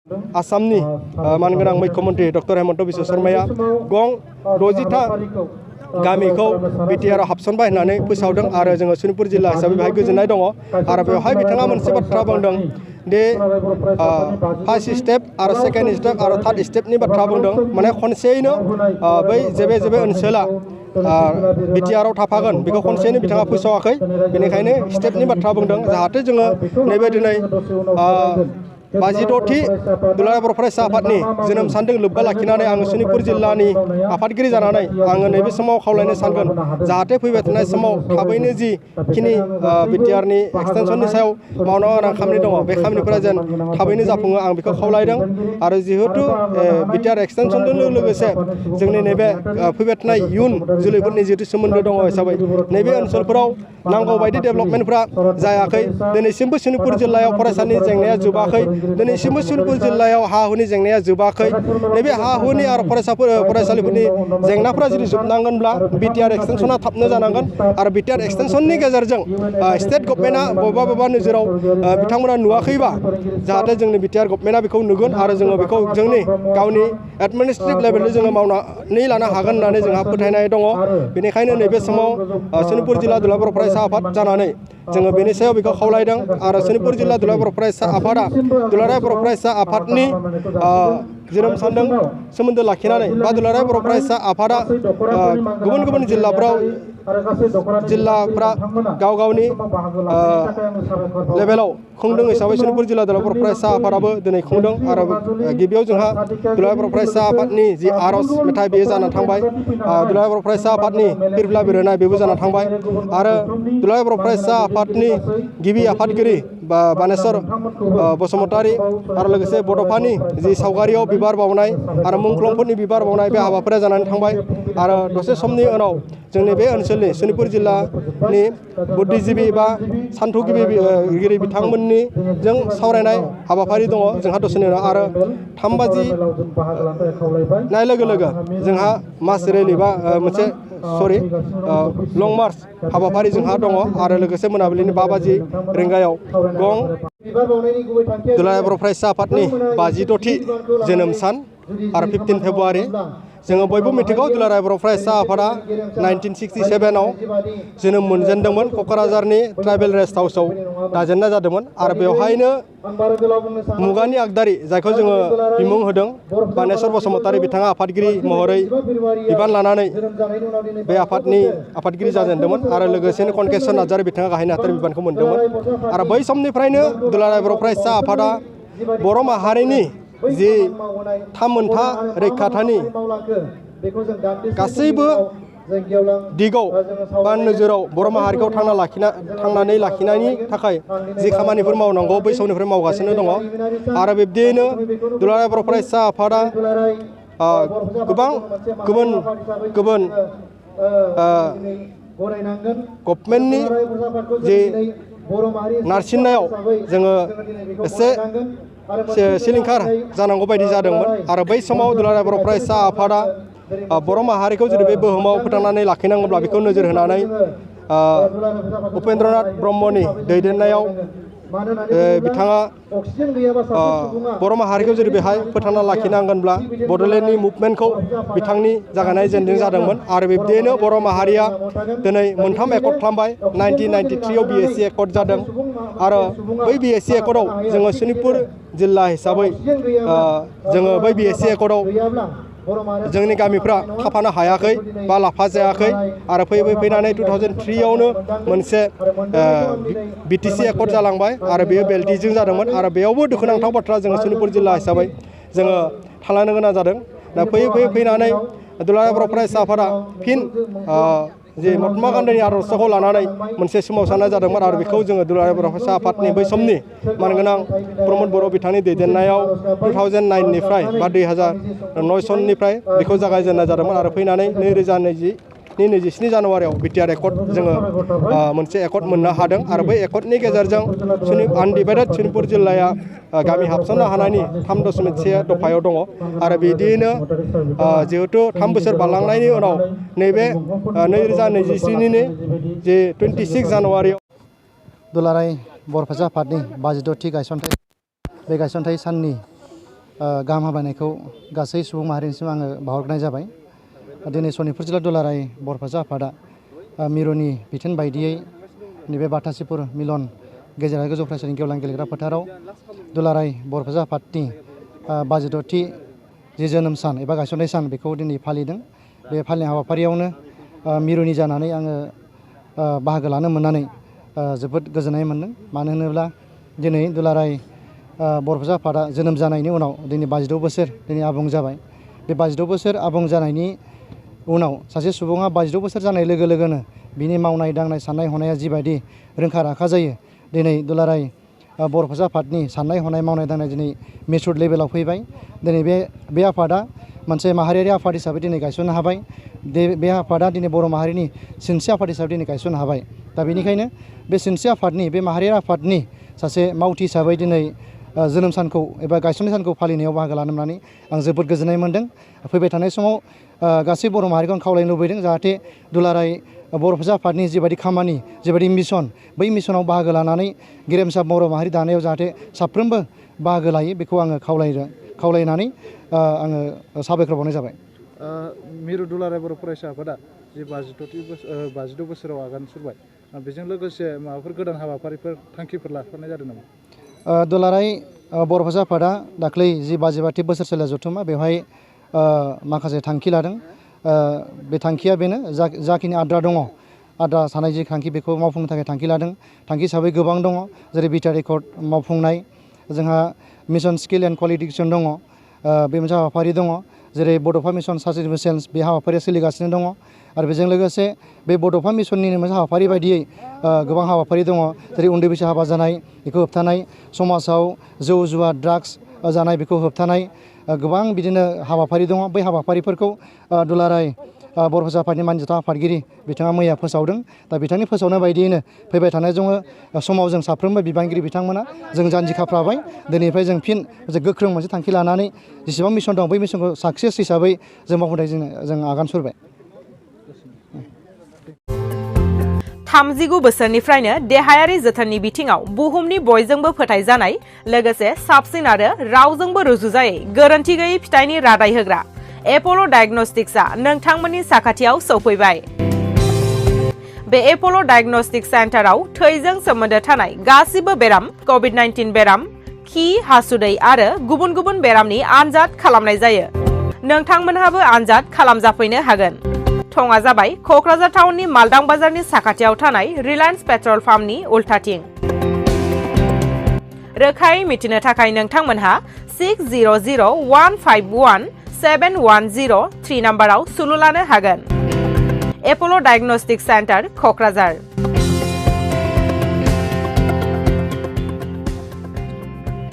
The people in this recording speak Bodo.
आसामनि मानगोनां मुख्यमंत्री डक्टर हेमंत बिश्व शर्माया गं 60था गामिखौ बिटिआरआव हाबसनबाय होननानै फोसावदों आरो जोङो सनितपुर जिल्ला हिसाबै बेहाय गोजोननाय दङ आरो बेवहाय बिथाङा मोनसे बाथ्रा बुंदों दे फार्स्ट स्टेप आरो सेकेन्ड स्टेप आरो थार्ड स्टेपनि बाथ्रा बुंदों माने खनसेयैनो बै जेबे जेबे ओनसोला बिटिआरआव थाफागोन बेखौ खनसेयैनो बिथाङा फोसावाखै बेनिखायनो स्टेपनि बाथ्रा बुंदों जाहाथे जोङो नैबे दिनै 56थि दुलाराय बर' फरायसा आफादनि जोनोम सानजों लोब्बा लाखिनानै आङो सनितपुर जिल्लानि आफादगिरि जानानै आङो नैबे समाव खावलायनो सानगोन जाहाथे फैबाय थानाय समाव थाबैनो जिखिनि बिटिआरनि एक्सटेनसननि सायाव मावनो गोनां खामानि दङ बे खामानिफोरा जेन थाबैनो जाफुङो आं बेखौ खावलायदों आरो जिहेतु बिटिआर एक्सटेनसनजों लोगोसे जोंनि नैबे फैबाय थानाय इयुन जोलैफोरनि जिहेतु सोमोन्दो दङ हिसाबै नैबे ओनसोलफोराव नांगौ बायदि डेभेलपमेन्टफ्रा जायाखै दिनैसिमबो सनितपुर जिल्लायाव फरायसालिनि जेंनाया जोबाखै दिनैसिमबो सनितपुर जिल्लायाव हा हुनि जेंनाया जोबाखै नैबे हा हुनि आरो फरायसालिफोरनि जेंनाफोरा जुदि जोबनांगोनब्ला बिटिआर एक्सटेनसना थाबनो जानांगोन आरो बिटिआर एक्सटेनसननि गेजेरजों स्टेट गभर्नमेन्टआ बबेबा नोजोराव बिथांमोना नुवाखैबा जाहाथे जोंनि बिटिआर गभर्नमेन्टआ बेखौ नुगोन आरो जोङो बेखौ जोंनि गावनि एडमिनिस्ट्रेटिभ लेभेलजों जोङो मावनानै लानो हागोन होननानै जोंहा फोथायनाय दङ बेनिखायनो नैबे समाव सनितपुर जिल्ला दुलाराय बर' फरायसा आफाद जानानै जोङो बेनि सायाव बेखौ खावलायदों आरो सनितपुर जिल्ला दुलाराय बर' फरायसा आफादा दुलाराय बर' फरायसा आफादनि जोनोम सानजों सोमोन्दो लाखिनानै बा दुलाराय बर' फरायसा आफादा गुबुन गुबुन जिल्लाफ्रा गाव गावनि लेभेलाव खुंदों हिसाबै सनितपुर जिल्ला दुलाराय बर' फरायसा आफादाबो दिनै खुंदों आरो गिबियाव जोंहा दुलाराय बर' फरायसा आफादनि जि आर'ज मेथाइ बेयो जानानै थांबाय दुलाराय बर' फरायसा आफादनि फिरफिला बिरहोनाय बेबो जानानै थांबाय आरो दुलाराय बर' फरायसा आफादनि गिबि आफादगिरि बानेस्वर बसुमतारी आरो लोगोसे बड'फानि जि सावगारियाव बिबार बावनाय आरो मुंख्लंफोरनि बिबार बावनाय बे हाबाफारिया जानानै थांबाय आरो दसे समनि उनाव जोंनि बे ओनसोलनि सनितपुर जिल्लानि बुद्धिजिबि बा सान्थौगिरि बिथांमोननि जों सावरायनाय हाबाफारि दङ जोंहा दसेनि उनाव आरो 3 बाजि नाय लोगो लोगो जोंहा मास रेलि बा मोनसे लं मार्च हाबाफारि जोंहा दङ आरो लोगोसे मोनाबिलिनि 5 बाजि रिंगायाव गं दुलाराय बर' फरायसा आफादनि 56थि जोनोम सान आरो 15 फेब्रुवारि जोङो बयबो मिथिगौ दुलाराय बर' फरायसा आफादा 1967आव जोनोम मोनजेनदोंमोन क'क्राझारनि ट्राइबेल रेस्ट हाउसआव दाजेननाय जादोंमोन आरो बेवहायनो मुगानि आगदारि जायखौ जोङो बिमुं होदों बानेस्वर बसुमतारी बिथाङा आफादगिरि महरै बिबान लानानै बे आफादगिरि जाजेनदोंमोन आरो लोगोसेनो कनकेश्वर नार्जारी बिथाङा गाहाय नेहाथारि बिबानखौ मोनदोंमोन आरो बै समनिफ्रायनो दुलाराय बर' फरायसा आफादा बर' माहारिनि जि थामोनथा रैखाथानि गासैबो दिगाव बा नोजोराव बर' माहारिखौ थांनानै लाखिनायनि थाखाय जि खामानिफोर मावनांगौ बै समनिफ्राय मावगासिनो दङ आरो बिब्दियैनो दुलाराय बर' फरायसा आफादा गोबां गुबुन गभर्नमेन्टनि जि नारसिननायाव जोङो एसे सिलिंखार जानांगौ बायदि जादोंमोन आरो बै समाव दुलाराय बर' फरायसा आफादा बर' माहारिखौ जुदि बे बुहुमाव फोथांनानै लाखिनांगौब्ला बेखौ नोजोर होनानै उपेन्द्रनाथ ब्रह्मनि दैदेननायाव बिथाङा बर' माहारिखौ जुदि बेहाय फोथांना लाखिनांगोनब्ला बड'लेण्डनि मुभमेन्टखौ बिथांनि जागायनाय जेनजों जादोंमोन आरो बिब्दियैनो बर' माहारिया दिनै 3 एकर्ड खालामबाय 1993आव BSc एकर्ड जादों आरो बै BSc एकर्डआव जोङो सनितपुर जिल्ला हिसाबै जोङो बै BSc एकर्डआव जोंनि गामिफ्रा थाफानो हायाखै बा लाफा जायाखै आरो फैनानै 2003आवनो मोनसे BTC एकर्ड जालांबाय आरो बेयो बेल्टिजों जादोंमोन आरो बेयावबो दुखुनांथाव बाथ्रा जोङो सनितपुर जिल्ला हिसाबै जोङो थालांनो गोनां जादों दा फैनानै दुलाराय बर' फरायसा आफादा फिन जे महात्मा गान्धीनि आदर्शखौ लानानै मोनसे सोमावसारनाय जादोंमोन आरो बेखौ जोङो दुलाराय बर' फरायसा आफादनि बै समनि मानगोनां प्रमद बर' बिथांनि दैदेननायाव 2009निफ्राय बा 2009 सननिफ्राय बेखौ जागायजेननाय जादोंमोन आरो फैनानै 2027 जानुवारियाव बिटिआर एकर्ड जोङो मोनसे एकर्ड मोननो हादों आरो बै एकर्डनि गेजेरजों आनडिभाइडेड सनितपुर जिल्लाया गामि हाबसननो हानायनि 3.1 दफायाव दङ आरो बिदियैनो जिहेतु 3 बोसोर बारलांनायनि उनाव नैबे 2023नि जे 26 जानुवारियाव दुलाराय बर' फरायसा आफादनि 56थि गायसनथाइ बे गायसनथाइ साननि गाहाम हामलायनायखौ गासै सुबुं माहारिनिसिम आङो बावहरनाय जाबाय। दिनै सनितपुर जिल्ला दुलाराय बर'फाजा आफादा मिरुनि बिथोन बायदियै नैबे बाथासिपुर मिलन गेजेरारि गोजौ फरायसालिनि गेवलां गेलेग्रा फोथाराव दुलाराय बर'फाजा आफादनि 52थि जि जोनोम सान एबा गायसननाय सान बेखौ दिनै फालिदों। बे फालिनाय हाबाफारियावनो मिरुनि जानानै आङो बाहागो लानो मोननानै जोबोद गोजोननाय मोनदों। मानो होनोब्ला दिनै दुलाराय बर'फाजा आफादा जोनोम जानायनि उनाव दिनै 52 बोसोर दिनै आबुं जाबाय। बे 52 बोसोर आबुं जानायनि उनाव सासे सुबुङा 52 बोसोर जानाय लोगो लोगोनो बिनि मावनाय दांनाय साननाय हनाया जिबायदि रोंखा राखा जायो, दिनै दुलाराय बर'फाजा आफादनि साननाय हनाय मावनाय दांनाय दिनै मेचुर लेभेलाव फैबाय। दिनै बे आफादा मोनसे माहारियारि आफाद हिसाबै दिनै गायसननो हाबाय। बे आफादा दिनै बर' माहारिनि सिनस्रि आफाद हिसाबै दिनै गायसननो हाबाय। दा बेनिखायनो बे सिनस्रि आफादनि बे माहारियारि आफादनि सासे मावथि हिसाबै दिनै जोनोम सानखौ एबा गायसननाय सानखौ फालिनायाव बाहागो लानो मोननानै आं जोबोद गोजोननाय मोनदों। फैबाय थानाय समाव गासै बर' माहारिखौ आं खावलायनो लुबैदों जाहाथे दुलाराय बर'फाजा आफादनि जिबायदि खामानि जिबायदि मिशन, बै मिशनाव बाहागो लानानै गेरेमसा बर' माहारि दानायाव जाहाथे साफ्रोमबो बाहागो लायो बेखौ आङो खावलायनानै आङो साबायखर बावनाय जाबाय। मिरु दुलाराय बर' फरायसा आफादा जि 52 बोसोराव आगान सुरबाय, बेजों लोगोसे माबाफोर गोदान हाबाफारिफोर थांखिफोर लाफानाय जादों नामा? दुलाराय बर'फाजा आफादा दाख्लै जि 52थि बोसोरसालिया जथुम्मा बेवहाय माखासे थांखि लादों। बे थांखिया बेनो जाखिनि आद्रा दङ, आद्रा थानाय जि थांखि बेखौ मावफुंनो थाखाय थांखि लादों। थांखि हिसाबै गोबां दङ, जेरै बिटा रेकर्ड मावफुंनाय, जोंहा मिशन स्किल एन्ड क्वालिफिकेसन दङ, बे मोनसे हाबाफारि दङ। जेरै बड'फा मिशन सार्टिफिकेसन बे हाबाफारिया सोलिगासिनो दङ। आरो बेजों लोगोसे बे बड'फा मिशननिनो मोनसे हाबाफारि बायदियै गोबां हाबाफारि दङ, जेरै उन्दै बैसो हाबा जानाय बेखौ होबथानाय, समाजाव जौ जुवा ड्राग्स जानाय बेखौ होबथानाय, गोबां बिदिनो हाबाफारि दङ। बै हाबाफारिफोरखौ दुलाराय बर'फाजा आफादनि मानगोनां आफादगिरि बिथाङा मैया फोसावदों। दा बिथांनि फोसावनाय बायदियैनो फैबाय थानाय समाव जों साफ्रोमबो बिबानगिरि बिथांमोना जों जानजि खाफ्राबाय। दिनैनिफ्राय जों फिन गोख्रों मोनसे थांखि लानानै जेसेबां मिशन दं बै मिशनखौ साक्सेस हिसाबै जों मावफुंनाय जों आगान सुरबाय। 39 बोसोरनिफ्रायनो देहायारि जोथोननि बिथिङाव बुहुमनि बयजोंबो फोथायजानाय लोगोसे साबसिन आरो रावजोंबो रुजुजायै गोरोन्थि गैयै फिथाइनि रादाय होग्रा एप'ल' डायग्नोस्टिक्सआ नोंथांमोननि साखाथियाव सौफैबाय। बे एप'ल' डायग्नोस्टिक सेन्टाराव थैजों सोमोन्दो थानाय गासिबो बेराम, कभिड-19 बेराम, खि, हासुदै आरो गुबुन गुबुन बेरामनि आनजाद खालामनाय जायो। नोंथांमोनहाबो आनजाद खालामजाफैनो हागोन। थङा जाबाय क'क्राझार टाउननि मालदां बाजारनि साखाथियाव थानाय रिलायन्स पेट्रल पाम्पनि उल्थाथिं। रोखायै मिथिनो थाखाय नोंथांमोनहा 6001517103 नाम्बाराव सुलु लानो हागोन। एप'ल' डायग्नोस्टिक सेन्टार, क'क्राझार।